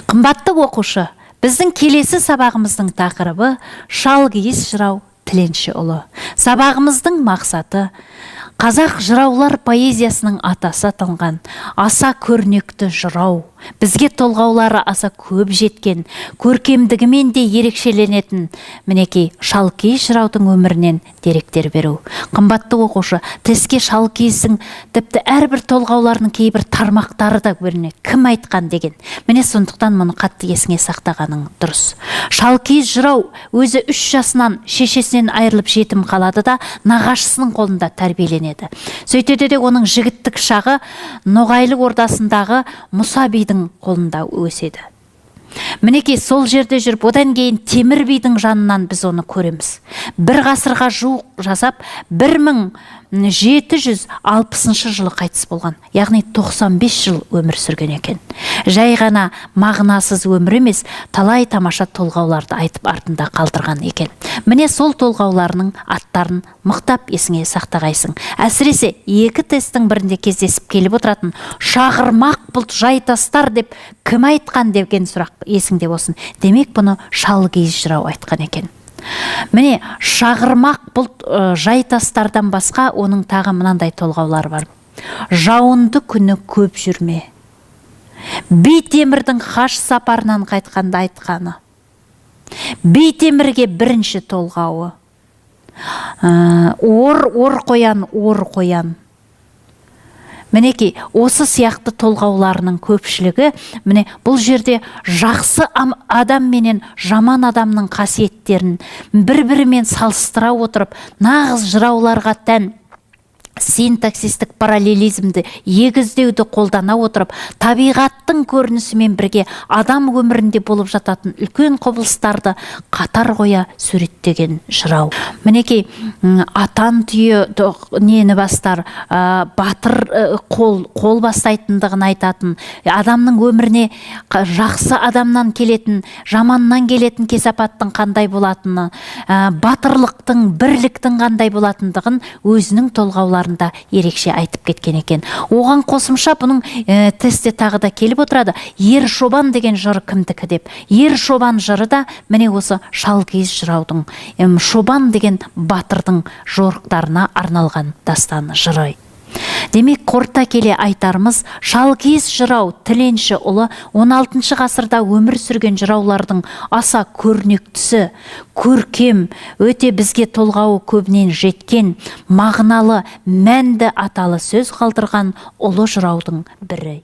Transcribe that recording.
Қымбатты оқушы, біздің келесі сабағымыздың тақырыбы Шалкиіз жырау Тіленшіұлы. Сабағымыздың мақсаты: қазақ жыраулар поэзиясының атасы атанған аса көрнекті жырау, бізге толғаулары аса көп жеткен, көркемдігімен де ерекшеленетін, мінекей, Шалкиіз жыраудың өмірінен деректер беру. Қымбатты оқушы, тестке Шалкиіздің тіпті әрбір толғауларының кейбір тармақтары да көрінеді, кім айтқан деген. Міне, сондықтан мұны қатты есіңе сақтағаның дұрыс. Шалкиіз жырау өзі 3 жасынан шешесінен айырылып, жетім қалады да, нағашысының қолында тәрбиеленеді. Сөйтеді де, оның жігіттік шағы Ноғайлы ордасындағы Мұса бидің қолында өседі. Мінекей, сол жерде жүріп, одан кейін Темір бидің жанынан біз оны көреміз. Бір ғасырға жуық жасап, 1760 жылы қайтыс болған, яғни 95 жыл өмір сүрген екен. Жай ғана мағынасыз өмір емес, талай тамаша толғауларды айтып, артында қалдырған екен. Міне, сол толғауларының аттарын мықтап есіңе сақтағайсың. Әсіресе екі тесттің бірінде кездесіп келіп отыратын «Шағырмақ бұлт жай тастар» деп кім айтқан деген сұрақ есіңде болсын. Демек, бұны Шалкиіз жырау айтқан екен. Міне, «Шағырмақ бұлт жай тастардан» басқа оның тағы мынандай толғаулары бар: «Жауынды күні көп жүрме», Битемірдің хаж сапарынан қайтқанда айтқаны, Битемірге бірінші толғауы, «Ор, ор қоян, ор қоян». Мінекей, осы сияқты толғауларының көпшілігі, міне, бұл жерде жақсы адам менен жаман адамның қасиеттерін бір бірімен салыстыра отырып, нағыз жырауларға тән синтаксистік параллелизмді, егіздеуді қолдана отырып, табиғаттың көрінісімен бірге адам өмірінде болып жататын үлкен құбылыстарды қатар қоя суреттеген жырау. Мінекей, атан түйе нені бастар, батыр қол бастайтындығын айтатын, адамның өміріне жақсы адамнан келетін, жаманнан келетін кесапаттың қандай болатыны, батырлықтың, бірліктің қандай болатындығын өзінің толғауларында ерекше айтып кеткен екен. Оған қосымша бұның тестте тағы да келіп отырады «Ер шобан» деген жыр кімдікі деп. «Ер шобан» жыры да, міне, осы Шалкиіз жыраудың Шобан деген батырдың жорықтарына арналған дастан, жыры. Демек, қорыта келе айтарымыз, Шалкиіз жырау Тіленшіұлы 16 ғасырда өмір сүрген жыраулардың аса көрнектісі, көркем, өте бізге толғауы көбінен жеткен, мағыналы, мәнді аталы сөз қалдырған ұлы жыраудың бірі.